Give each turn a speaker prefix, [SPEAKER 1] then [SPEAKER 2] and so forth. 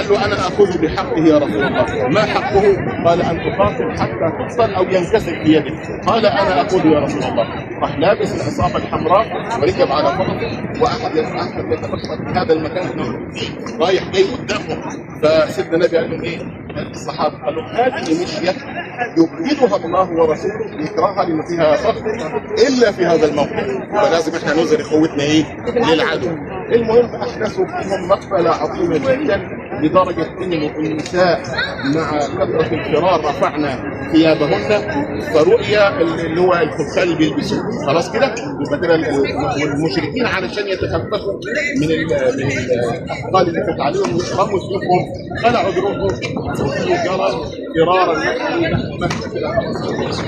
[SPEAKER 1] قال له انا اخذ بحقه يا رسول الله. ما حقه؟ قال ان تقاتل حتى تقتل او ينكسر في يدك. قال انا اخذ يا رسول الله. راح لابس العصابة الحمراء وركب على فرسه واخذ يتفقد في هذا المكان رايح جاي قدامهم. فسيدنا النبي قال لهم ايه؟ الصحابة قالوا هذه مشيه يبغضها الله ورسوله، يكرهها لان فيها فخر الا في هذا الموقف، فلازم احنا نظهر قوتنا ايه؟ للعدو. المهم احدثوا فيهم مقتله عظيمة جدا لدرجة ان النساء مع كثرة الفرار رفعنا ثيابهن فرؤيا اللي هو الخلخال اللي بيلبسوه خلاص كده. يبقى كده المشركين علشان يتخففوا من الاثقال اللي كانت عليهم رموا سيوفهم، خلعوا دروعهم وجرى فرارا نحو مكة كده خلاص.